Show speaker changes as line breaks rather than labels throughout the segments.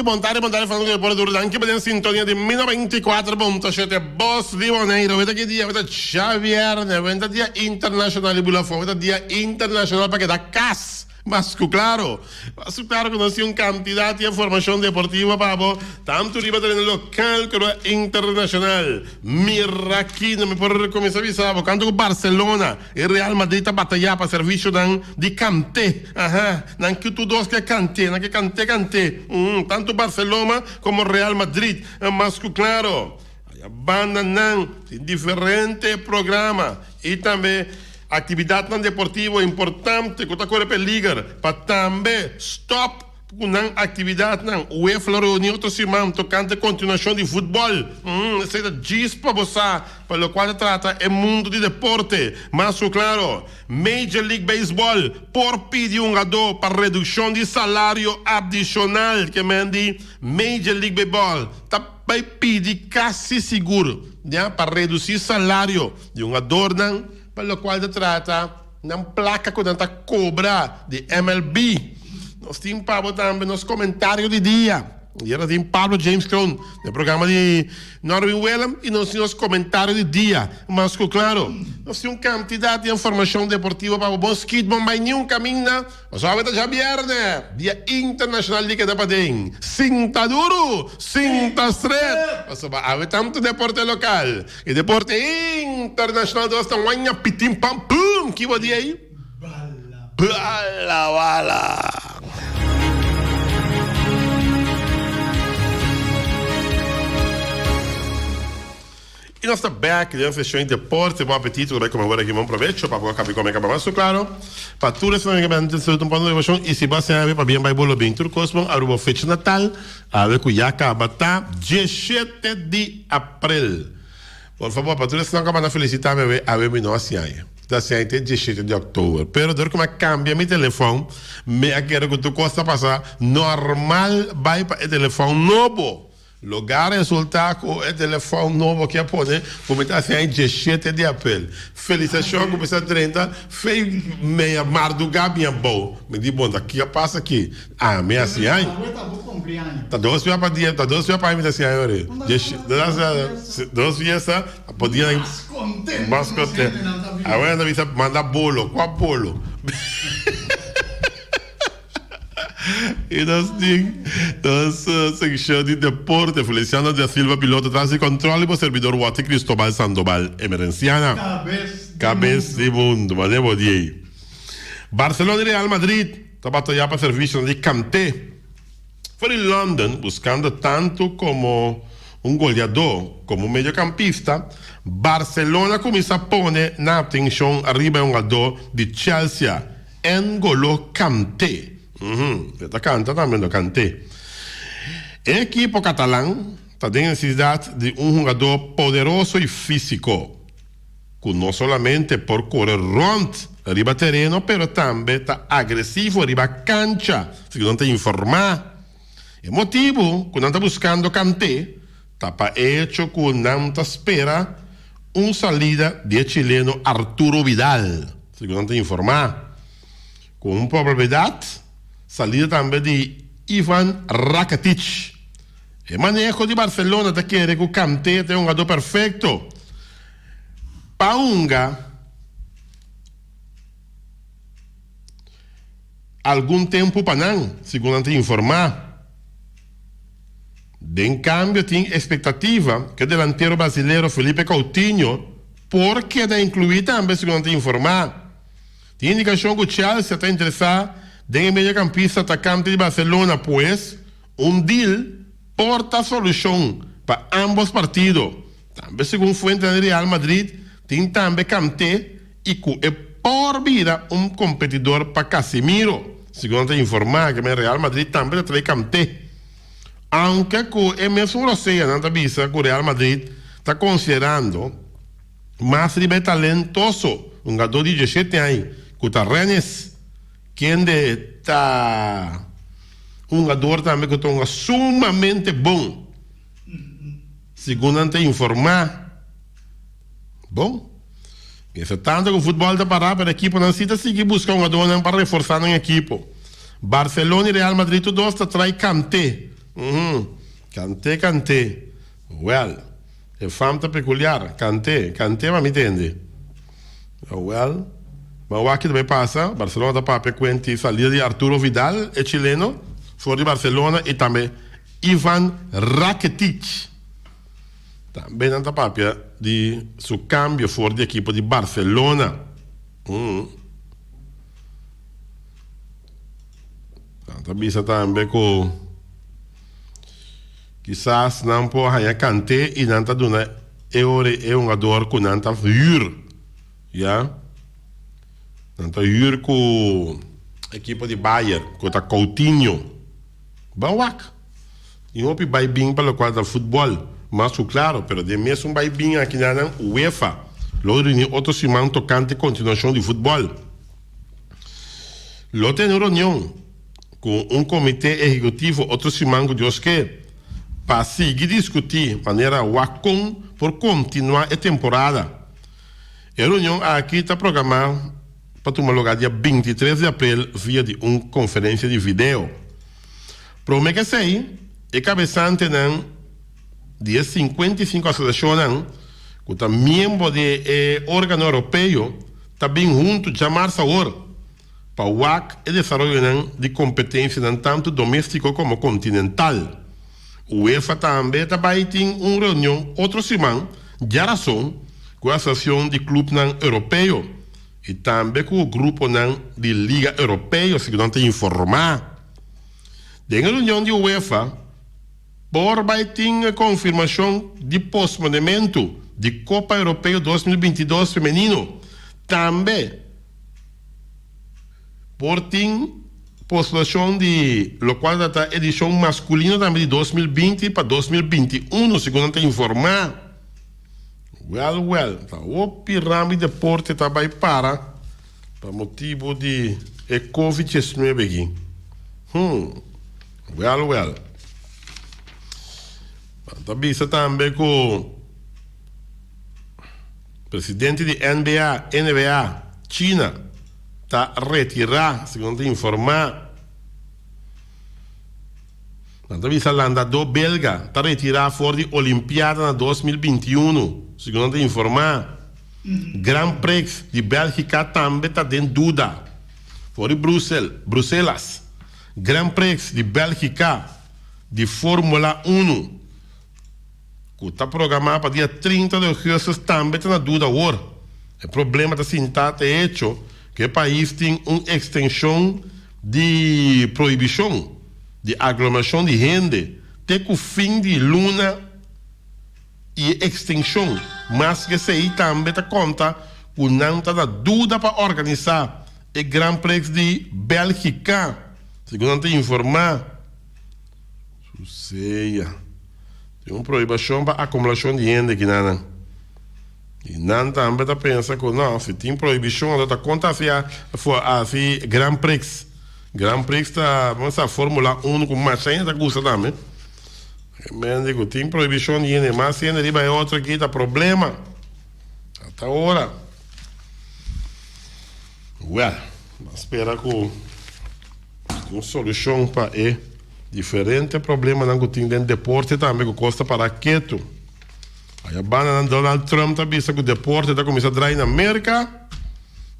Bon tardi, bon tardi fanático di deporte duro. Danki pa den sintonia di mi 94.7 Bos di Boneiru. Weta ki dia? Weta djabièrnè. Wenta dia internashonal di bula afó. Weta dia internashonal pa keda kas. Mas ku klaro. Mas ku klaro ku nos tin un kantidat di informashon deportivo pa bo, tantu riba tereno lokal komo internashonal. Mira aki, no mi por kuminsá bisa bo kantu ku Barcelona i Real Madrid ta batayá pa servisionan di Kanté. Aha, nan ke tur dos ke Kanté, nan ke Kanté Kanté. Tantu Barceloma komo Real Madrid. Mas ku klaro, aya banda nan tin diferente programa i tambe. Actividadnan deportivo importante cu ta core peliger pa tambe stop cu nan actividadnan. UEFA lo reuni otro siman tocante continuacion di futbol. Esey ta djis pa bo sa pa locual ta trata e mundo di deporte. Mas cu claro, Major League Baseball por pidi hungador pa reduccion di salario adicional. Ke men di Major League Baseball ta bay pidi casi sigur ya pa reduci salario di hungadornan pa locual ta trata nan placa cu nan ta cobra di MLB. Nos tin pa bo tambe nos comentario di dia. Ayer nos tin Pablo James Kroon den programa di Norwin Willem y nos tin nos comentario di dia. Mas cu claro, nos tin un cantidad di informacion deportivo pa bo. Bon skit, bon bay niun caminda. Pasobra awe ta djabièrnè, Dia Internashonal di Keda Paden. Sinta duru, sinta stret! Pasobra awe tantu deporte lokal i deporte internashonal ta basta waña pitin pam pum! Ki bo di ei? Bala bala! I nos ta bek den seshon di deporte. Bon apetito ku bai kome awor aki. Bon probecho pa bo a kabi kome kaba mas klaro. Pa tur esnan ku benta disfruta un poco di emoshon i si bo a siña awe pabia bai bo lo bin tur kos bon Aruba bo fecha natal awe ku ya kaba ta diesshete di aprel. Por fabor pa tur esnan ku a manda felisita mi awe awe mi no a siña e. Ta siña te diesshete di oktober. Pero dor ku mi a kambia mi telefon mi a kere ku tur kos ta pasa normal bai pa e telefon nobo. Loga resulta ku e telefòn nobo ke a pone ku mi ta hasi ai diesshete di aprel. Felisashon ku mi sa drenta fei meia mardugá mi abou. Mi di bon ta ki a pasa aki? Ami a hasi ai. Ta dos bia pa dia, ta dos bia pa ai mi ta hasi ai ora. Dos fiesta pa dia. Mas kontento. Awe nan ta bisa manda bolo, kua bolo? I nos tin nos seccion di deporte. Feliciano da Silva, piloto tras di control y bo servidor Watty Cristobal Sandoval Emerenciana. Cabes di mundo. Mane bo di ey. Barcelona y Real Madrid ta bataya pa servicionan di Kanté. For di London, buscando tanto como un goleador como un mediocampista, Barcelona a cuminsa pone nan atencion ariba e hungador di Chelsea, N'Golo Kanté. Uhum, e ta canta tambe no Kanté. E ekipo catalan ta den necesidad di un hungador poderoso y fisico, cu no solamente por core rond riba tereno pero tambe ta agresivo riba cancha, segun nan ta informa. E motibu cu nan ta buscando Kanté ta pa e hecho cu nan ta spera un salida di e chileno Arturo Vidal, segun nan ta informa. Cu un probabilidad salida tambe di Ivan Rakitic. E maneho di Barcelona ta kere cu Kanté ta e hungador perfecto pa hunga algun tempu pa nan, segun nan ta informa. Den cambio tin expectativa cu e delantero brasilero Felipe Coutinho por keda inclui tambe, segun nan ta informa. Tin indicacion cu Chelsea ta interesa den e mediocampista atacante di Barcelona, pues un deal por ta solucion pa ambos partido. Tambe segun fuentenan di Real Madrid tin tambe Kanté y cu e por bira un competidor pa Casemiro. Segun nan ta informa cu Real Madrid tambe ta trae Kanté. Aunke cu e mesun rosea nan ta bisa cu Real Madrid ta considerando mas riba e talentoso hungador di diesshete aña cu ta Rennes kende ta hungador tambe cu ta hunga sumamente bon. Segun nan ta informá. Bon, mientras tanto ku futbòl ta pará, pero ekiponan sí ta sigui buska hungadónan pa reforsá nan ekipo. Barcelona i Real Madrid tur dos ta trai Kanté. Uhmm. Kanté, kanté. Wèl, e fam ta pekuliar. Kanté, kanté pa mi tende. Wèl, ban wak ki ta bai pasa. Barcelona ta papia kuenti salida di Arturo Vidal, e chileno, for di Barcelona i tambe Ivan Rakitic. Tambe nan ta papia di su kambio for di ekipo di Barcelona. Nan ta bisa tambe ku kisas nan por haña Kanté i nan ta duna e ora e hungador ku nan ta hür, ya. Nan ta hür ku ekipo di Bayern ku ta Coutinho. Ban wak. Tin hopi bai bin pa lokual ta futbòl, mas ku klaro, pero den mesun bai bin aki nan UEFA lo reuní otro siman tokante kontinuashon di futbòl. Lo tene un reunion ku un komité ehekutivo otro siman ku Dios ke pa sigui diskutí manera wak kon por kontinuá e temporada. E reunion aki ta programá pa tuma lugá dia 23 di aprel via di un konferensia di video. Promé ku esei, e kabesantenan di e 55 asosiashonnan ku ta miembro di e órgano europeo ta bin huntu djamars awor pa wak e desaroyonan di kompetensianan tantu doméstiko komo kontinental. UEFA tambe ta bai tin un reunion otro siman djarason ku e Asosiashon di Klupnan Europeo i tambe ku gruponan di Liga Europeo, segun nan ta informá. Den e reunion di UEFA por bai tin e konfirmashon di posponementu di Kopa Europeo 2022 femenino. Tambe por tin postulashon di lokual ta ta edishon maskulino tambe di 2020 pa 2021, segun nan ta informá. Wèl wèl, ta hopi rami deporte ta bai para pa motibu di e Covid 19 aki. Hmm, wèl wèl. Nan ta bisa tambe ku presidente di NBA, NBA, China ta retirá, segun nan ta informá. Nan ta bisa landadó belga ta retirá for di Olimpiada na 2021, segun nan ta informá. Grand Prix di Bèlgika tambe ta den duda. For di Brussel, Bruselas, Grand Prix di Bèlgika di Formula Unu, ku ta programá pa dia 30 di ougùstùs tambe ta na duda awor. E problema ta sintá ta e echo ku e pais tin un ekstenshon di prohibishon di aglomerashon di hende te ku fin di luna i e ekstenshon mas ku esei tambe ta konta ku nan ta na duda pa organisá e Grand Prix di Bèlgika, segun nan ta informá. Susea. Tin un prohibashon pa akumulashon di hende kinanan. I nan tambe ta pensa ku no, si tin prohibishon anto ta konta hasi hasi Grand Prix. Grand Prix ta bo sa Formula Uno ku masha hende ta gusta tambe. Men di ku tin prohibishon di hende, mas hende riba e otro aki ta problema. Ata ora. Wèl, bo a spera ku tin un solushon pa e diferente problemanan ku tin den deporte tambe ku kos ta para ketu. Aya bandanan Donald Trump ta bisa ku deporte ta kuminsá drai na Merka,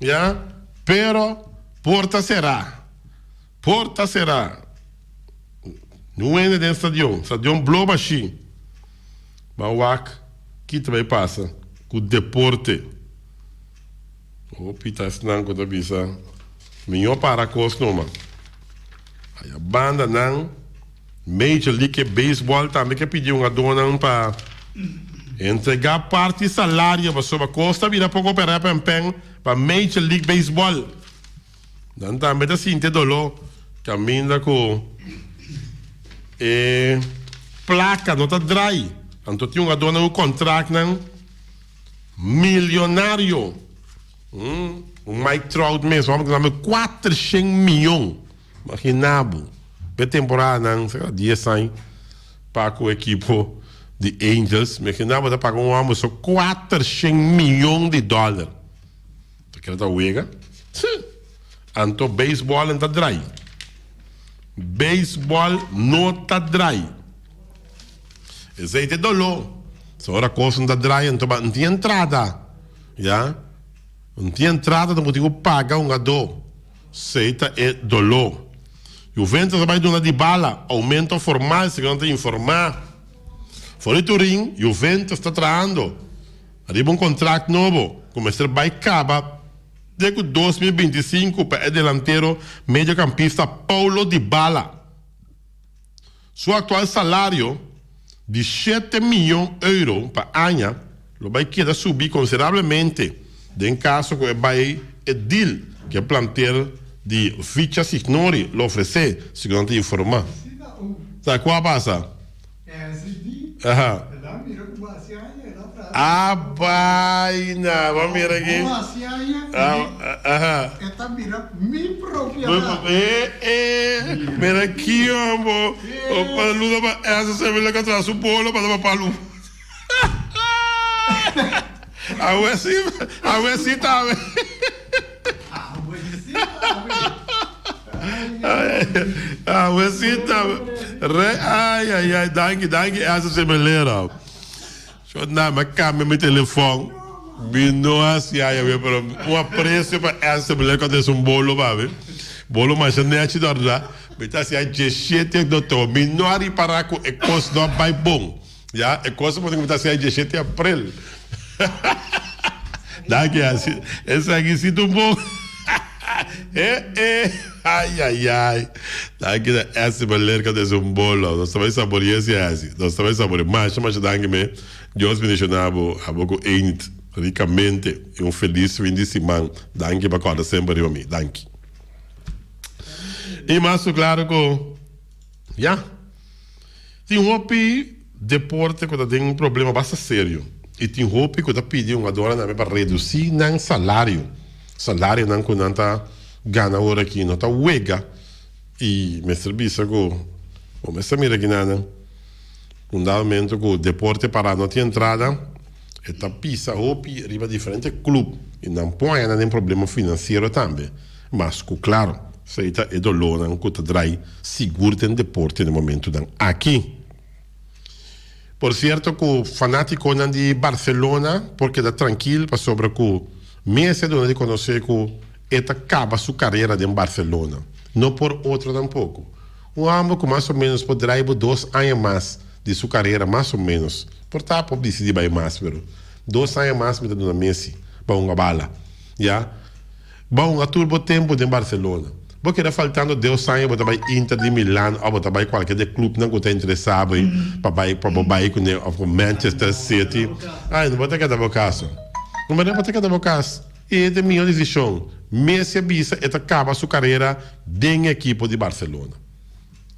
ya, pero porta será. Porta será. Niun hende den stadion. Stadion blo bashí. Ban wak ki ta bai pasa ku deporte. Hopi ta esnan ku ta bisa, Mihó para kos numa. Aya banda nan Major League Baseball tambe ke pidi hungadónan pa entregá parti salario pasobra kos ta bira poko pèrèpèmpèn pa Major League Baseball. Nan tambe ta sinti e doló kaminda ku e plaka no ta drai. Anto tin hungadónan ku kontraktnan Milionario. Un Mike Trout mes, wou ku name 400 miyon. Imagina bo. Pe temporadanan, será 10 aña, pa ku ekipo di Angels. Imagina bo ta paga un homber so 400 miyon di dollar. Ta kere ta wega? Anto baseball no ta drai. Baseball no ta drai. Esei ta e doló. So ora kos no ta draai anto ba no tin entrada. Ya. No tin entrada anto bo tin ku paga hungadó. Esei ta e doló. Juventus a bai duna Dybala oumento formal segun nan ta informá. For di Turin, Juventus ta trahando riba un kontrakt nobo ku mester bai kaba te ku 2025 pa e delantero mediokampista Paulo Dybala. Su aktual salario di shete miyon euro pa aña lo bai keda subi konsiderablemente den kaso ku e bai e deal ku e plantel di Vicha Signori lo ofresé, segun nan ta informá. Sa kua a pasa? Aha. A baina, bo a mira aki. Aha. E e, mira aki hombo. Opa luda pa esa se mira ka tra su bolo pa pa palu. Awe si, awe si tawe. Awe si tawe. Re ay ay ay, danki danki esa se melera. Yo na mi a cambia mi telefon mi no haci aya bien pero un aprecio pa Esther mi le conta esun bolo pa mi bolo masha nechi dorda mi ta haci diecisiete di october mi no a ripara cu e cos no a bay bon ya e cos a pone cu mi ta haci diecisiete di april danki Elsie esaki si ta un bon eh eh ayayay danki na Esther Beler cu a desi un bolo nos ta bay saboria si Elsie nos ta bay saboria masha masha danki me Dios bendiciona bo abo cu Enid ricamente y un feliz fin di siman danki pa corda semper riba mi danki y mas cu claro cu ya tin hopi deporte cu ta den un problema basta serio y tin hopi cu ta pidi hungadornan tambe pa reduci nan salario, salarionan cu nan ta gana ora aki no ta wega y mester bisa cu bo mester mira kinanan un dado momento cu deporte para no tin entrada e ta pisa hopi riba diferente club y nan por haya nan den problema financiero tambe mas cu claro esey ta e dolornan cu ta drai sigur den deporte na momentonan aki. Por cierto cu fanaticonan di Barcelona por keda trankil pasobra cu Messi a duna di conoce cu e ta caba su carera den Barcelona. No por otro tampoco. Un homber cu mas o menos por draai bo dos aña mas di su carera mas o menos. Por ta por dicidi bay mas pero dos aña mas mi ta duna Messi pa hunga bala. Ya. Bo a hunga tur bo tempu den Barcelona. Bo keda faltando deus aña bo ta bai Inter di Milan of bo ta bai cualkier di e clubnan cu ta interesa bo pa bai pa bo bai cune of cu Manchester City. Ay, no bo ta keda bo caso. No bo ta keda bo cas. Y e ta e miho decision. Messi a bisa e ta caba su carera den e ekipo di Barcelona.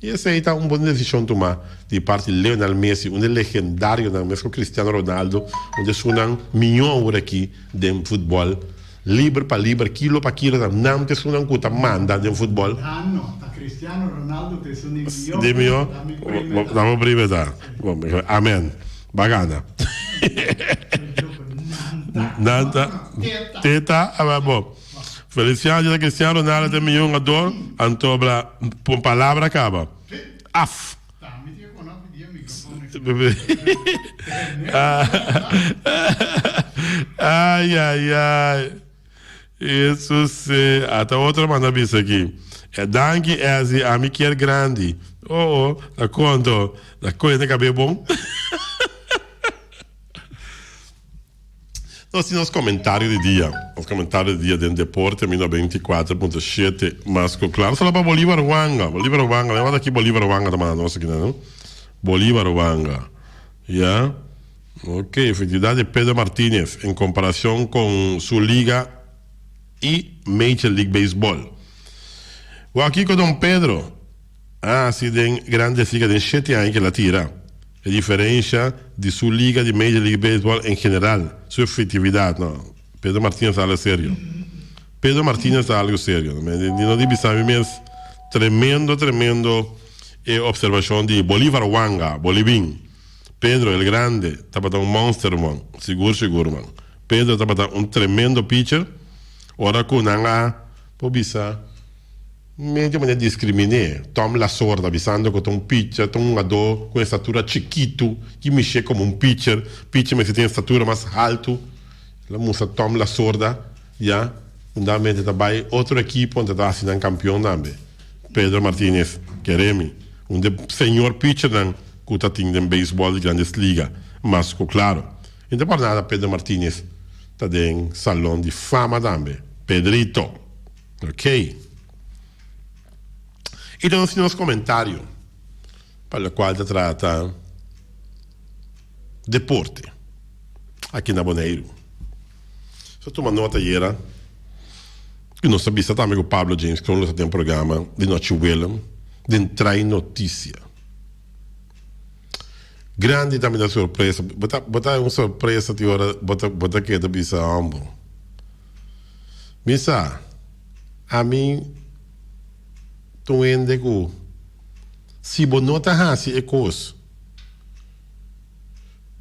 Y esey ta un bon decision tuma di parti Lionel Messi, un di legendarionan, mes cu Cristiano Ronaldo, un di esunnan miho awor aki den futbol. Liber pa liber, kilo pa kilo, ta nan ta esunnan cu ta manda den futbol.
Dan no, ta Cristiano Ronaldo ta esun di miho.
Di miho? Ta mi prima ta. Amen. Bagana. Nan ta. Teta. Aba bo. Feliciano ta Cristiano Ronaldo ta miho hungador anto bla pon palabra caba. Af. Ay ay ay. Eso si. Ata otro manda bisa aki. E danki Essie ami kier grandi. Oh oh ta conto. Ta coge cabe bon. Nos tin nos comentario di dia. Nos comentario di dia den Deporte mi 94.7 mas cu claro. Sala pa Bolívar Wanga. Bolívar Wanga. Levanta aki Bolívar Wanga ta manda nos aki nan. Bolívar Wanga. Ya. Ok, efectividad de Pedro Martínez en comparación con su liga y Major League Baseball. Wak kico Don Pedro a haci den Grandes Ligas den shete aña ke la tira. E diferencia di su liga di Major League Baseball en general, su efectividad, no, Pedro Martínez ta algo serio. Pedro Martínez ta algo serio. Mi no di bisa mi mes tremendo, tremendo e observacion di Bolívar Wanga, Bolivin. Pedro el Grande tabata un monster man, sigur sigur man. Pedro tabata un tremendo pitcher, ora cu nan a por bisa. Medio manera discriminé Tom Lasorda bisando cu ta un pitcher, ta un hungador cu estatura chikitu ki mishé como un pitcher, pitcher mester tin estatura mas haltu. El a mustra Tom Lasorda ya undamente ta bay otro ekipo unda ta haci nan campeon tambe. Pedro Martinez, keremi, un de señor pitchernan cu ta tin den beisbol di Grandes Liga, mas cu claro. Y no ta por nada Pedro Martinez ta den Salon di Fama tambe. Pedrito. Ok. Y ta nos nos comentario pa locual ta trata deporte aki na Boneiru. So tuma nota ayera cu nos ta bisa tambe cu Pablo James Kroon lo ta den programa di Nochi Willem den Trai Noticia. Grandi tambe ta sorpresa. Bo ta bo ta un sorpresa ti ora bo ta bo ta keda bisa hombo. Mi sa, ami ta un hende ku si bo no ta hasi e kos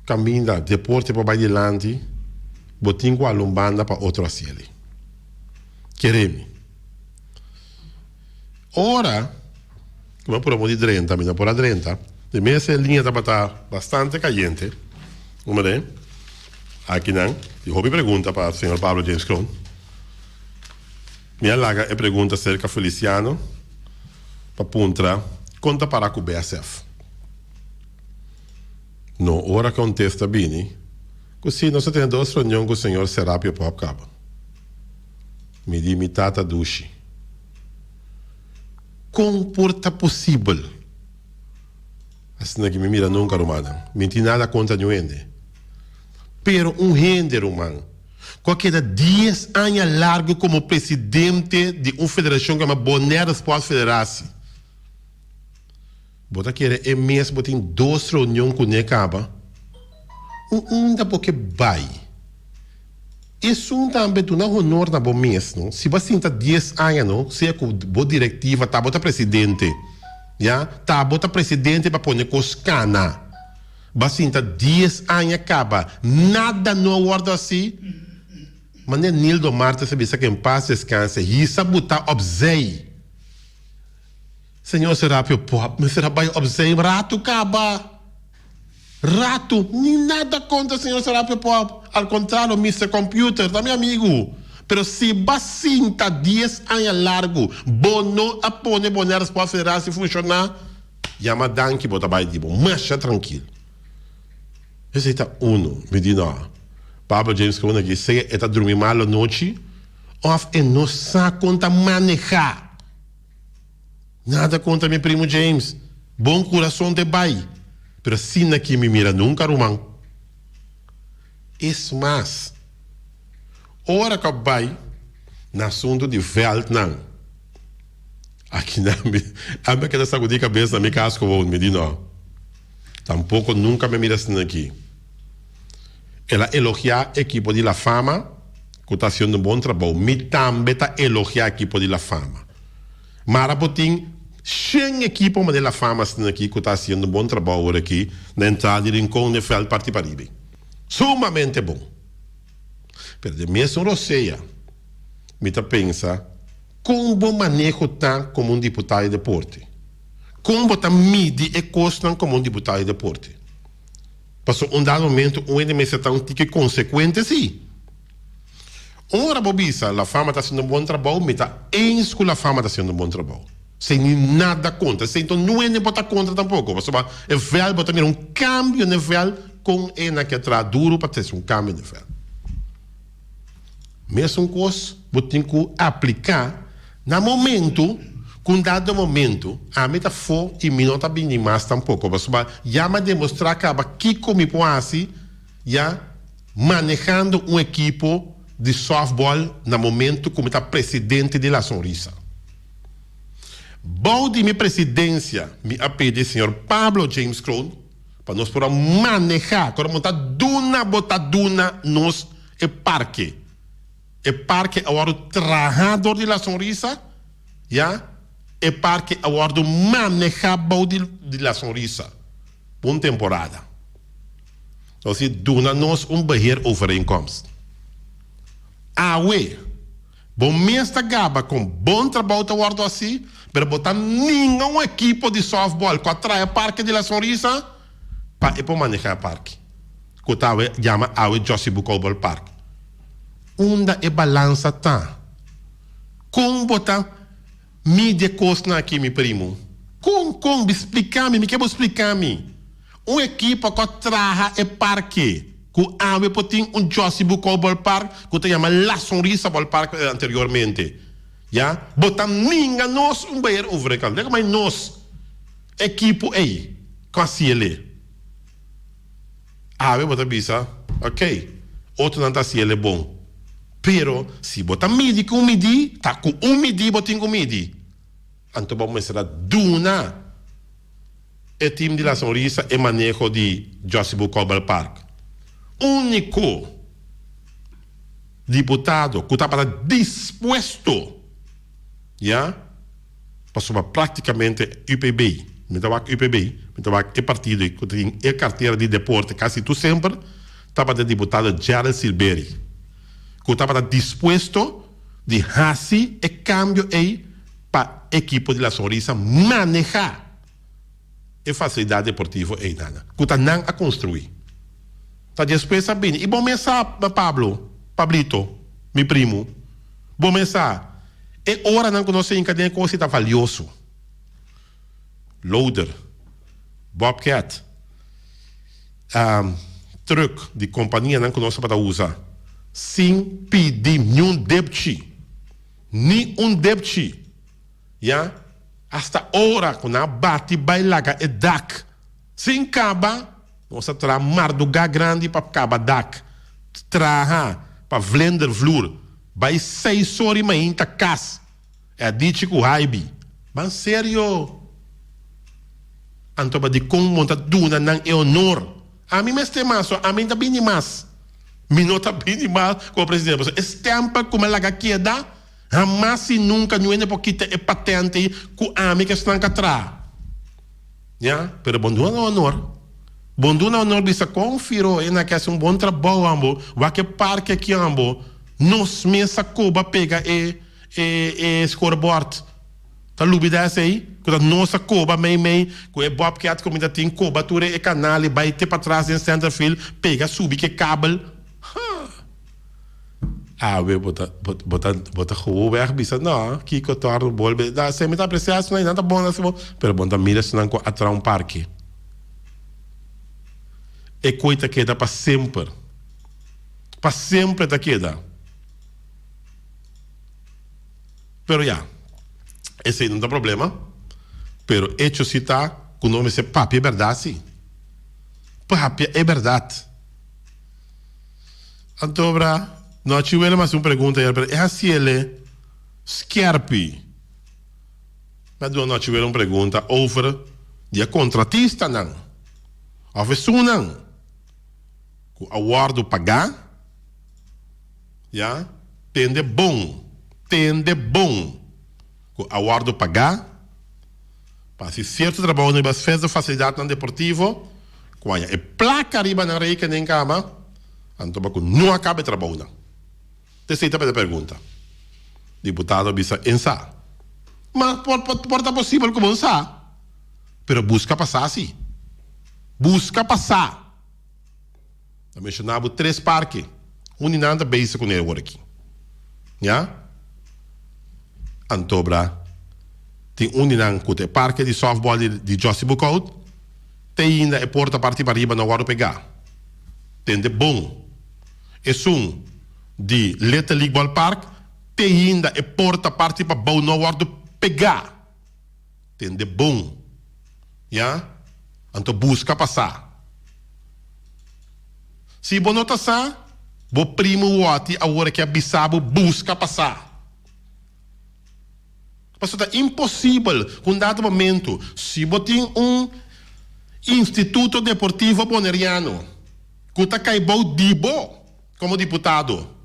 kaminda deporte por bai dilanti, bo tin ku hala un banda pa otro hasiel. Kere mi. Ora ku mi a pura bo di drenta, mi no por a drenta, di mes e liña tabata bastante kayente, kumene, akinan tin hopi pregunta pa señor Pablo James Kroon. Mi a laga e pregunta serka Feliciano pa puntra kon ta para ku BSF. No ora kontesta bini ku si nos a tene dos reunion ku señor Serapio Pop kaba. Mi di mi tata dushi. Kon por ta posibel? Asina ki mi mira nunka, rumannan. Mi tin nada kontra niun hende. Pero un hende, ruman, ku a keda dies aña largu komo presidente di un federashon ku yama Bonaire Sport Federatie, bo ta kere e mes bo tin dos reunion kuné kaba? Un unda bo ke bai? Esun tambe duna honor na bo mes no. Si bo a sinta dies aña no, sea cu bo directiva ta bo ta presidente, ya, ta bo ta presidente pa pone cos cana. Bo a sinta dies aña caba, nada no a wordo haci. Manera Nildo Martes a bisa que en paz descanse, hisa bo ta opzij. Señor Serapio Pop mester a bay opzij rato caba. Ratu, ni nada kontra señor Serapio Pop, al kontrario Mister Computer ta mi amigu, pero si ba sinta dies aña largu bo no a pone Bonaire Sport Federatie funshoná, yama danki bo ta bai di bo masha trankil. Esei ta unu, mi di no. Pablo James Kroon aki sea e ta drumi mal anochi òf e no sa kon ta manehá. Nada kontra mi primo James, bon kurason te bai, pero asina ki mi mira nunka ruman. Es mas, ora ku a bai na asuntu di vèltnan, akinan mi a keda sakudí kabes na mi kas gewoon, mi di no, tampoko nunka mi a mira asina aki. El a elogiá ekipo di La Fama ku ta hasiendo un bon trabou. Mi tambe ta elogiá ekipo di La Fama. Mara bo tin shen ekipo manera La Fama asina aki ku ta hasiendo un bon trabou awor aki na entrada di Rincon den vèlt parti pariba. Sumamente bon. Pero den mesun rosea mi ta pensa kon bo maneho ta komo un diputado di deporte? Kon bo ta midi e kosnan komo un diputado di deporte? Pasobra un dado momento un hende mester ta un tiki consecuente si. Ora bo bisa La Fama ta haciendo un bon trabou, mi ta eens cu La Fama ta haciendo un bon trabou. Sin ni nada contra. Sin to nu hende por ta contra tampoco. Pasobra e veld bo ta mira un cambio n'e veld con e nan ke traha duro pa trece un cambio n'e veld. Mesun kos bo tin ku apliká na momentu ku un dado momentu ami ta fo i mi no ta bini mas tampoko pasobra ya mi a demostrá kaba kiko mi por hasi ya manehando un ekipo di sòftbòl na momentu ku mi ta presidente di La Sonrisa. Bou di mi presidensia mi a pidi señor Pablo James Kroon pa nos por a manehá, ku ora bo ta duna bo ta duna nos e parke. E parke a wòrdu traha dor di La Sonrisa, ya, e parke a wòrdu manehá bou di La Sonrisa pa un temporada. Nos di duna nos un beheerovereenkomst. Awe. Bo mes ta gaba con bon trabou ta wordo haci, pero bo ta ninga un ekipo di softball cu a traha e Parke di La Sonrisa pa e por maneha e parke, cu ta awe yama awe Jossy Bucau Ballpark. Unda e balansa ta? Con bo ta midi e cosnan aki, mi primo? Con, con? Bi splica mi, mi ke bo splica mi. Un ekipo cu a traha e parke cu awe por tin un Jossy Bucau Ballpark cu ta yama La Sonrisa Ballpark anteriormente. Ya, bo ta ninga nos un beheer overkant. Lek mai nos ekipo ey cu a haciele. Awe bo ta bisa, ok, otronan ta haciele bon. Pero si bo ta midi cu un midi, ta cu un midi bo tin cu midi. Anto bo mester a duna e team di La Sonrisa e maneho di Jossy Bucau Ballpark. Unico diputado cu tabata dispuesto, ya, pasobra practicamente UPB, mi ta wak UPB, mi ta wak e partido cu tin e cartera di deporte casi tur semper, tabata e diputado Gerald Silbery, cu tabata dispuesto di haci e cambio ey pa ekipo di La Sonrisa maneha e facilidad deportivo eynan cu ta nan a construi. Ta despues a bini. Y bo mes sa, Pablo, Pablito, mi primo, bo mes sa, e oranan cu nos a hinca den e cos ta valioso. Loader, bobcat, truck di companianan cu nos tabata usa, sin pidi niun depchi. Ni un depchi. Ya, hasta ora cu nan a bati bay laga e dak sin caba, nos a traha marduga grandi pa caba dak, traha pa vlindervloer, bay seis ora y mainta cas, e a dichi cu Haibi. Ban serio! Anto ba dicon bo ta duna nan e honor? Ami mester mas, so ami ta bini mas. Mi no ta bini mas como presidente, pasobra e stempel cu mi a laga keda, Hamas y nunca ñu hende por kita e patente ey cu ami cu esnan ca traha. Ya, pero bon duna honor. Bon duna honor bisa con Firo e na ke haci un bon trabou ambo, wak e parke aki ambo, nos mes a coba pega e e e scorebord. Ta lubida esey? Cu ta nos a coba mey mey cu e bobcat cu mi ta tin coba tur e canal y bay te patras den center field pega subi cu e kabel. Ha! Awe bo ta bo ta bo ta gewoon weg bisa no kiko torno bolbe da esei mi ta aprecia esnan nan ta bon nan bon pero bo no ta mira esnan ku a traha un parke e koi ta keda pa semper pa semper ta keda pero ya esei no ta problema pero echo si ta ku no mester papia e berdad si papia e berdad. Anto bra, no a chiwele mas un pregunta ayer, pero e haciele skerpi. Mi a duna no a chiwele un pregunta over di e contratistanan of esunnan cu a wordo paga, ya, tende bon, tende bon, cu a wordo paga pa haci cierto trabounan riba cierto facilidadnan deportivo, cu haña e placa riba nan rekening caba, anto pa cu no a caba e trabounan. Esey ta e pregunta. Diputado a bisa, En sa. Ma por por ta posibel cu bo sa, pero busca pa sa si. Busca pa sa. Ta menciona bo tres parke. Un di nan ta bezig cu ne awor aki. Ya? Anto bra, tin un di nan cu ta e parke di softball di di Jossy Boekhoudt, te ainda e porta parti pariba no a wordo pega. Tende bon. Esun di Little League Ballpark, te ainda e porta parti pabou no a wordo pega. Tende bon. Ya? Anto busca pa sa. Si bo no ta sa, bo primo Wotty awor ke a bisa bo busca pa sa. Pasobra ta imposibel ku un dado momento si bo tin un instituto deportivo boneriano ku ta kai bou di bo komo diputado,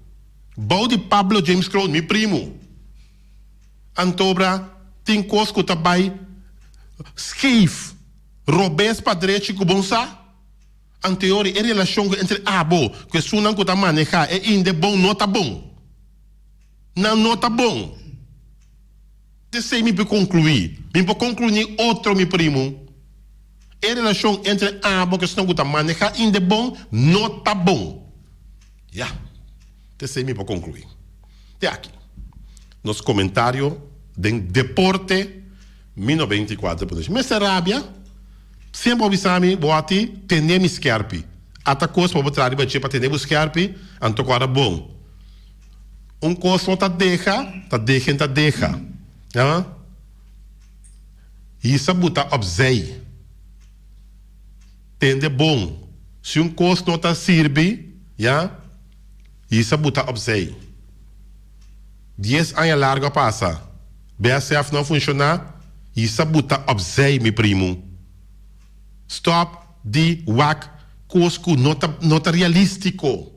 bou di Pablo James Kroon, mi primo, antobra tin kos ku ta bai skeef, robes pa drechi ku bon sa. Anteori e relashon ku entre abo ku esunnan ku ta maneha e inde bon no ta bon. Nan no ta bon. T'esei mi por conclui. Mi por conclui ni otro, mi primo. E relacion entre abo cu esnan cu ta maneha Indebon no ta bon. Ya, t'esei mi por conclui. Te aki nos comentario den Deporte mi 94 punto Mester rabia, semper bo bisa mi, bo a ti tene mi skerpi. Ata cos bo por traha riba dje pa tene bo skerpi, anto cu ora bon. Un kos no ta deha, ta dehen ta deha. Ja. Hisa buta opzij. Tende bon. Si un kos no ta sirbi, ja, hisa buta opzij. Dies aña largo a pasa, BSF no a funshoná, hisa buta opzij, mi primu. Stop di wak kos ku no ta no ta realístiko.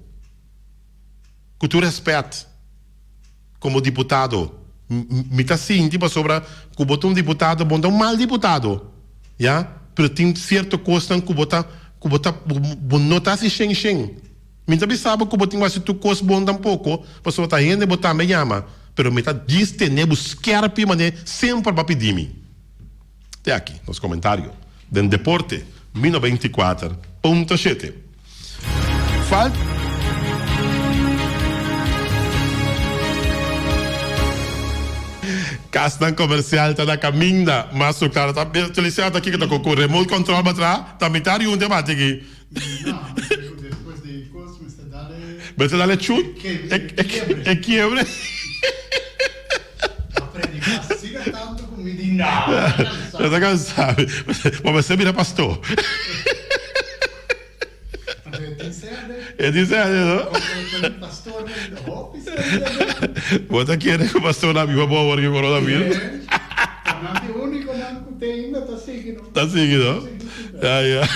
Ku tur rèspèt, komo diputado, mi ta sinti pasobra ku bo ta un diputado, bo no ta un mal diputado, ya, pero tin sierto kosnan ku bo ta, ku bo ta, bo no ta hasi shen shen. Mi no ta bisa bo ku bo tin ku hasi tur kos bon tampoko, pasobra ta hende bo tambe yama, pero mi ta djis tene bo skèrpi manera semper bo a pidi mi. Te aki nos komentario den Deporte mi 94.7. Falt. Kasnan komersial ta na kaminda, mas su klara ta Feliciano ta kiko ta ku remote control ba traha ta mitad di un te bati aki. Mester dale chut e kiebre. Ya ta kansa. Bo mester bira pastor. E tin sede, no? Bo ta kere ku pastor a biba bo awor ku coronavirus? Ta sigui, no? Ya, ya.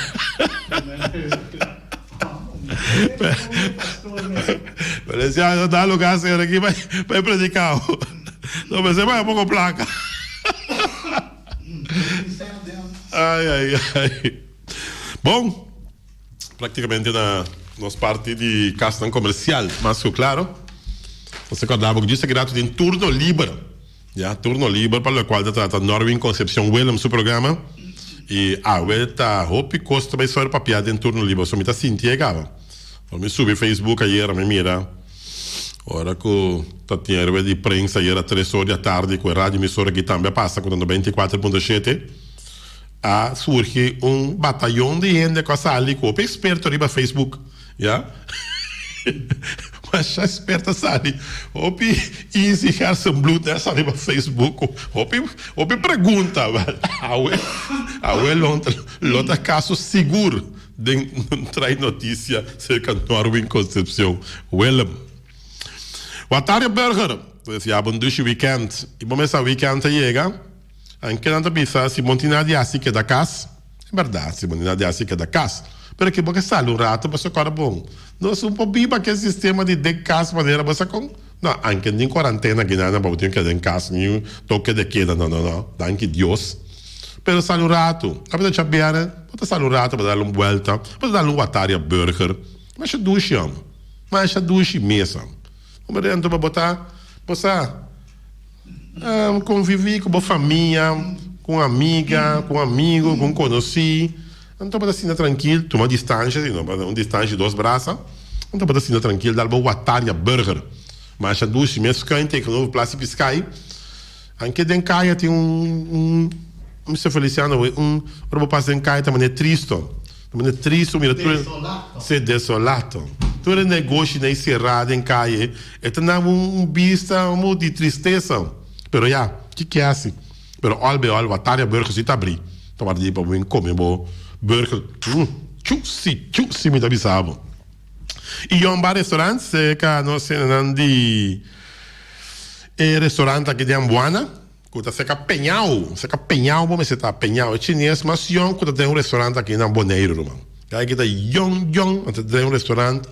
Feliciano ta lugar ser aki pa e predicao. No mester paga poco placa. Ay ay ay. Bon, practicamente na nos parti di casnan comercial mas cu claro. Nos ta corda bo cu djis aki rato tin turno liber. Ya, turno liber pa locual ta trata Norwin Concepcion Willem su programa. Y awe ta hopi cos ta bay sor papia den turno liber. So mi ta sinti e caba. Ora mi subi Facebook ayera mi mira ora cu ta tin e di prensa ayera tres or di atardi cu e radio emisora aki tambe a pasa cu ta 94.7 a surgi un batayon di hende cu a sali cu hopi experto riba Facebook. Ya. Masha experto a sali. Hopi easy hersenbloed a sali riba Facebook. Hopi, hopi pregunta. Awe, awe lo, lo ta caso sigur den trae noticia cerca Norwin Concepcion. Willem. Watario Burger. Pues ya bon dushi weekend. Y bo mesa weekend ta yega. Anke nan ta bisa si bon tin nada di haci keda cas. E berdad, si bo no di haci keda cas. Pero ke bo ke sali un rato bo sa kòrda bon. Nos un por biba ke sistema di den cas manera bo sa kon. No, anke nin cuarentena aki nan bo tin keda den cas ni toke de keda no no no. Danki Dios. Pero sali un rato. Tabata djabièrnè bo ta sali un rato bo ta dal un buelta, bo ta dal un wataria burger. Masha dushi amo. Masha dushi mes amo. Bo dentro bo ta bo sa. Convivi cu bo famia, cu un amiga, cu un amigo, cu un conoci. Anto bo ta sinta trankil, tuma distancia, si no un distancia di dos brasa. Anto bo ta sinta trankil, dal bo wataria burger. Masha dushi, mes schuin tegenover Plaza Piscai. Anke den caya tin un, un, Mister Feliciano, un, ora bo pasa den caya ta manera tristo. Ta manera tristo mira tur e.
Desolato.
Si, desolato. Tur e negoshinan sera den caye. E ta na un bista un di tristesa. Pero ya, ki ke hasi? Pero ol be ol, Wataria Burger si ta abri. Ta warda di pa bo bin come bo burger. Chusi, chusi mi ta bisa bo. Y Yon Bar Restaurant, cerca nos hendenan di e restaurant aki di Ambuana, cu ta cerca Peñao. Cerca Peñao bo mester ta, Peñao. E chines mas yon cu ta den un restaurant aki na Boneiru, ruman. Aki ta yon yon, ta den un restaurant.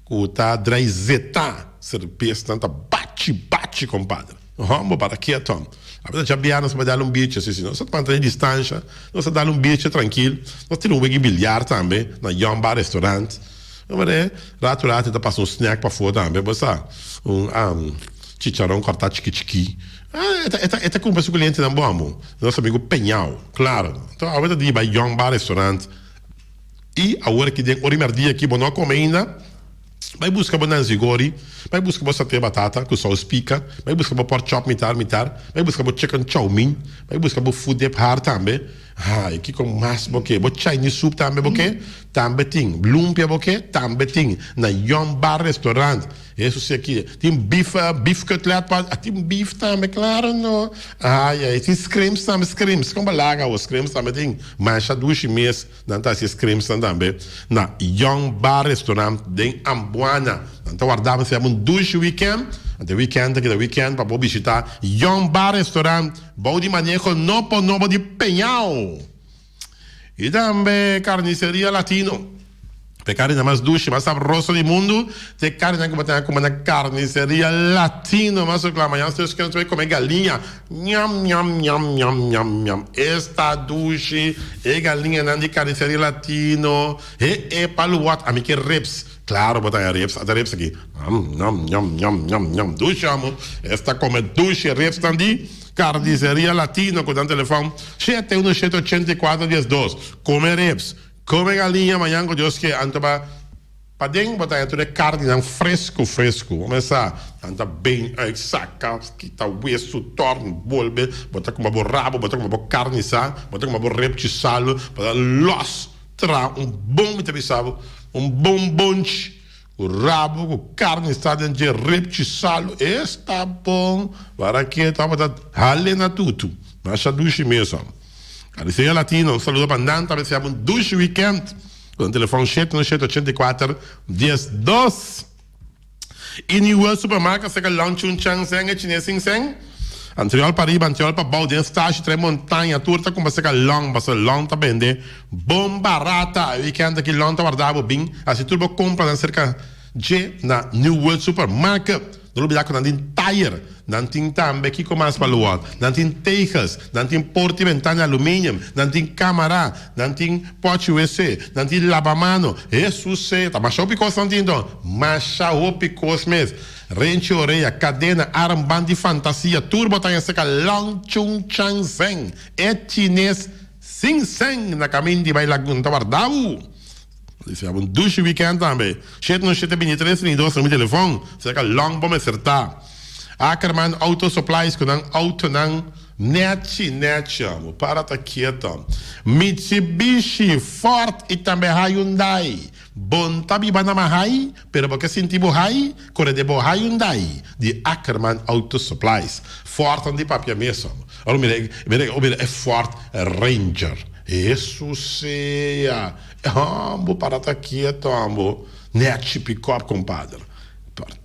Ku ta drai zeta serbesnan ta bachi bachi kompadre. Hombo para keto. A bes a djabiá nos ta bai dal un biertje si si nos ta mantene distansha nos ta dal un biertje trankil nos tira un wegi billar tambe na Yon Bar Restaurant. Rato rato ta pasa un snack pafó tambe bo sa un. Chicharon kòrtá chiki chiki. Ah, e ta, e ta, e ta kumpra su klientenan bon amo. Nos amigu Peñao, klaro. Anto awe ta di bai Young Bar Restaurant i awor aki den ora i mèrdia aki bo no a kome ainda, bai buska bo nanzi gori, bai buska bo saté batata ku sous pika, bai buska bo pork chop mitar mitar, bai buska bo chicken chow mein, bai buska bo food dip har tambe. Ai, kiko mas bo ke? Bo Chinese soup tambe bo ke? Tambe tin. Lumpia bo ke? Tambe tin. Na Young Bar Restaurant. Eso si aki. Tin beef, beef cutlet pa, ah, tin beef tambe, claro no. Ai, ai, tin scrimps tambe, scrimps. Kon bo laga awo, scrimps tambe tin. Masha dushi mes nan ta hasi scrimps nan tambe. Na Young Bar Restaurant den Ambuana. Nan ta warda bo sea un dushi weekend. Ante weekend ta keda weekend pa bo bishita Young Bar Restaurant bou di maneho nobo nobo di Peñao. I tambe Carniceria Latino. E carninan mas dushi, mas sabroso di mundu ta e carninan cu bo tin a come na Carniceria Latino. Mas cu cla, mañana si Dios kier nos ta bay come galiña. Ñam, ñam, ñam, ñam, ñam, ñam. Esta dushi e galiñanan di Carniceria Latino. He e palu wat. Ami kier ribs. Claro bo ta haña ribs. Ata ribs aki. Ñam, ñam, ñam, ñam, ñam, ñam. Dushi amo. Esta come dushi ribsnan di Carniceria Latino cu nan telefon shete uno shete ochenta i kuater dies dos. Come ribs. Come galiña mañan cu Dios ke anto pa paden bo ta haña tur e carninan fresco fresco. Bo mester sa nan ta been uit saca kita wesu torn bolbe bo ta cuma bo rabo bo ta cuma bo carni sa bo ta cuma bo repchi salo bo ta los traha un bon mi ta bisa bo un bon bonchi cu rabo cu carni sa den dje repchi salo esta bon wara keto abo ta hale na tutu masha dushi mes. Carniceria Latino, un saludo pa nan ta desea un dushi weekend. Cu nan telefon shete un shete ochenta i kuater dies dos. Y New World Supermarket cerca Long Chun Chang Seng e Chines Sing Seng. Antriol pa riba, antriol pa bou, den stashi trae montaña, tur ta cumpra cerca Long, pasobra Long ta bende bon barata. E weekend aki Long ta warda bo bin haci tur bo compranan cerca dje na New World Supermarket. No lubida ku nan tin tayer, nan tin tambe kiko mas pa luor, nan tin tegels, nan tin porta i bentana di aluminium, nan tin kamara, nan tin pochi wc, nan tin labamano. Hesus e, ta masha hopi kos nan tin nton. Masha hopi kos mes. Renchi orea, kadena, armband di fantasia, tur bo ta haña serka Long Chung Chang Seng, e chines sin seng na kamin di bai Lagun ta warda bo. Desea bo un dushi weekend tambe. Shete no shete bintitres trinta i dos na mi telefon. Serka long bo mester ta. Ackerman Auto Supplies ku nan autonan nechi nechi amo. Para ta kieto. Mitsubishi, Ford i tambe Hyundai. Bon ta biba na Mahai, pero bo ke sinti bo hai, kore den bo Hyundai di Ackerman Auto Supplies. Ford nan di papia mes amo. Ora mira mira mira e Ford Ranger. Hesus sea. Ambo para ta kieto ambo. Nechi pick-up compadre.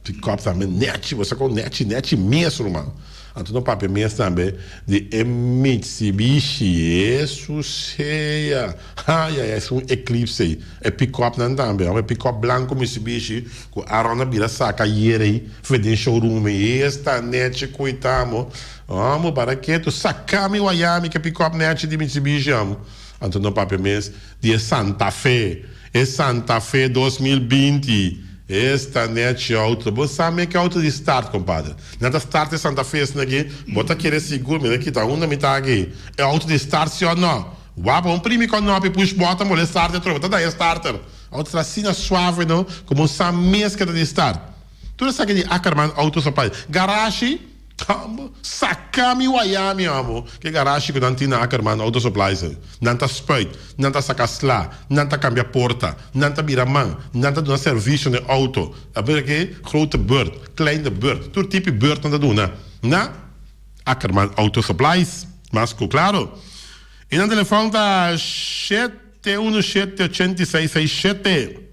Pick-up tambe nechi, bo sa con nechi, nechi mes ruman. Anto no papia mes tambe di e Mitsubishi. Hesus sea. Ay ay ay es un Eclipse ey. E pick-up nan tambe. Ambo e pick-up blanco Mitsubishi cu Aaron a bira saca ayer ey fe den showroom ey. Esta nechi cuita ambo. Ambo para keto. Saca mi waya mi ke pick-up nechi di Mitsubishi ambo. Anto no papia mes di e Santa Fe, e Santa Fe 2020, esta nechi auto. Bo sa me ke auto di start, compadre. Nan ta start e Santa Fe esnan aki, bo ta kere sigur, mira kita unda mi ta aki. E auto di start si o no? Wak, bo primi konopi, push button, bo le start atrobe, bo ta daña starter. Auto ta asina suave no, ku bo sa mes ke ta di start. Tur esaki di Ackerman Auto Supply. Garashi? Tambo, saca mi waya mi amo. Ke garashi ku nan tin na Ackerman Auto Supplies ei. Nan ta spuit, nan ta saca sla, nan ta cambia porta, nan ta bira man, nan ta duna servicio na e auto. A bira ke grote beurt, kleine beurt, tur tipi beurt nan ta duna na Ackerman Auto Supplies. Mas ku claro. I nan telefon ta shete uno shete ochenta i seis seis shete.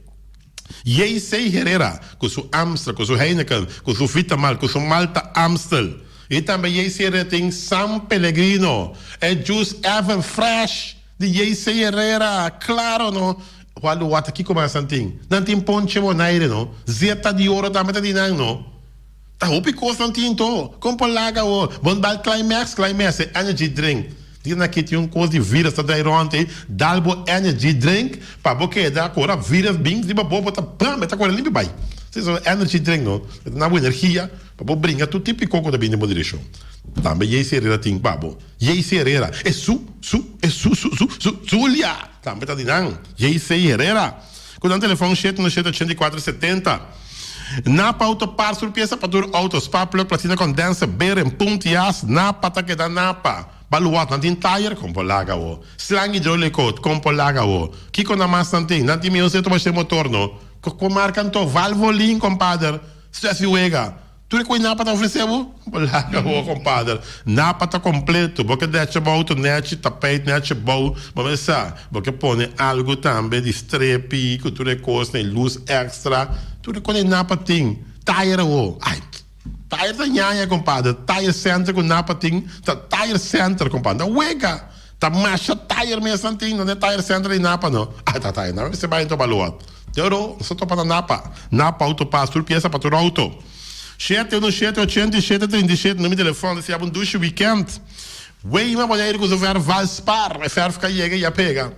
JC Herrera cu su Amstel, cu su Heineken, cu su Vitamal, cu su Malta Amstel. Y tambe JC Herrera tin San Pellegrino, e juice Ever Fresh di JC Herrera. Claro no. Juan Luwata kico mas nan tin? Nan tin Ponche Bonaire no. Zeta di Oro tambe ta di nan no. Ta hopi cos nan tin to. Con por laga awor? Bon bal Climax, Climax e energy drink. Di nan aki tin un cos di virus ta drai rond ei. Dal bo energy drink pa bo keda cu ora virus bin riba bo, bo ta bam e ta core limpi bai. Si so energy drink no. E ta na bo energia. Pa bo bringa tur tipo di koko ta bini den bo direkshon. Tambe JC Herrera tin pa bo. JC Herrera, e su, su, e su, su, su, su, Zulia! Tambe ta di nan. JC Herrera. Ku nan telefòn shete uno shete ochenta i kuater setenta. Napa Auto Parts tur piesa pa tur auto, spark plug, platina condenser, beren, punt, jas, Napa ta keda Napa. Baluat, nan tin tayer? Kon por laga awo. Slang hidroliko, kon por laga awo. Kiko nan mas nan tin? Nan tin mihó seto pa she motor no. Ko marka anto? Valvoline, kompader. Stress di wega. Tur e koe Napa ta ofresé bo? Bo laga bo, kompader. Napa ta kompleto. Bo ke decha bo outo nechi, tapijt nechi bou. Bo mester sa, bo ke pone algu tambe di strepi ku tur e kosnan, e lus èkstra. Tur e kos ei Napa tin. Tayer awo. Ai, tayer ta ñaña, kompader. Tayer Center ku Napa tin ta Tayer Center, kompader. Ta wega. Ta masha tayer mes nan tin. No ta e Tayer Center di Napa no. Ai, ta tayer. Napa mester bai enton Baloa. Dero, nos ta topa na Napa. Napa Auto Parts, tur piesa pa tur auto. Shete uno shete ochenta i shete trinta i shete, numero di telefòn. Desea bo un dushi weekend. Weima Boneiru ku su verf Valspar. E verf ka yega i a pega.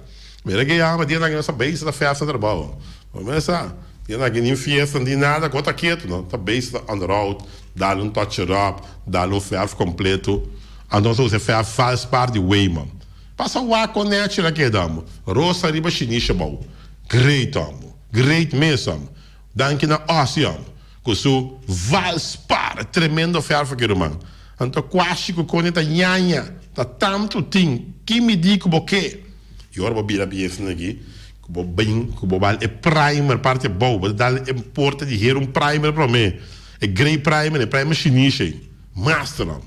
Mira ke yama dianan aki nos ta bezig ta verf ta trabou. Bo mira sa, dianan aki nin fiesta nin nada, ku ta ketu no. Ta bezig ta onderhoud, dal un touch it up, dal un verf kompleto. Anto nos ta usa e verf Valspar di Weima. Pasa wak kon nechi el a keda. Rosa riba shinisha bou. Great amo. Great mes amo. Danki na Ozzy amo. Ku su Valspar. Tremendo ferf aki ruman. Anto kwashi ku kone ta ñaña. Ta tantu tin. Ki midi ku bo ke. I ora bo bira bien esnan aki. Ku bo bin ku bo bal e primer parti abou. Bo ta dal e porta di hero un primer prome. E grey primer e primer shinisha ei. Master amo.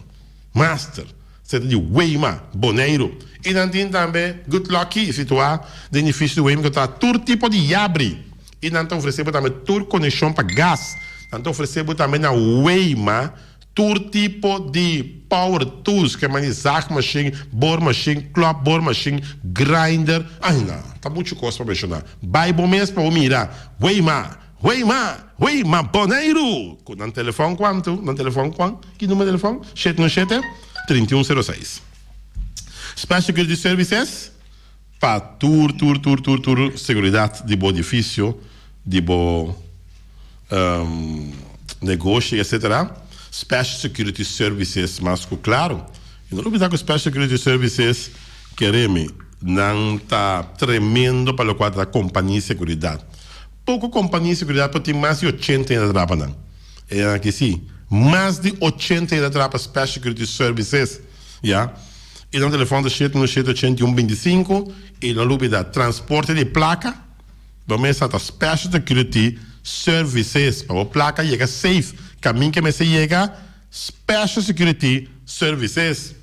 Master. Seta di Weima, Boneiru. I nan tin tambe Good Lucky, situá den edifisio di Weima ku ta tur tipo di yabri. I nan ta ofresé bo tambe tur konekshon pa gas. Nan ta ofresé bo tambe na Weima tur tipo di power tools, ke mani zaagmachine, boormachine, klopboormachine, grinder. Ai na, ta muchu kos pa menshoná. Bai bo mes pa bo mira. Weima! Weima! Weima Boneiru! Ku nan telefòn kuantu? Nan telefòn kuan? Ki numero telefòn? Shete un shete, 31 sero seis. Special Security Services pa tur tur tur tur tur seguridat di bo edifisio, di bo negoshi etcetera. Special Security Services mas ku klaru. I no lubida ku Special Security Services kere mi nan ta tremendo pa lokual ta kompania seguridat. Poko kompania di seguridat por tin mas di ochenta hende ta traha pa nan. E aki si, mas di ochenta hende ta traha pa Special Security Services, ya. I nan telefòn ta shete uno shete ochenta i un binti sinku. I no lubida, transporte di plaka, bo mester ta Special Security Services pa bo plaka yega safe kamin ke mester yega, Special Security Services.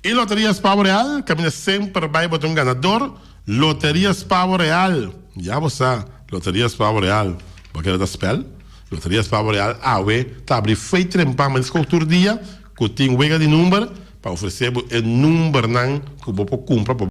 I Loteria Spavo Real kaminda semper bai bo ta un ganador. Loteria Spavo Real, ya bo sa, Loteria Spavo Real, bo keda ta spel? Loteria Spavo Real awe ta abri fei trempan manis kok tur dia ku tin wega di number pa ofrese bo e numbernan ku bo por kumpra pa.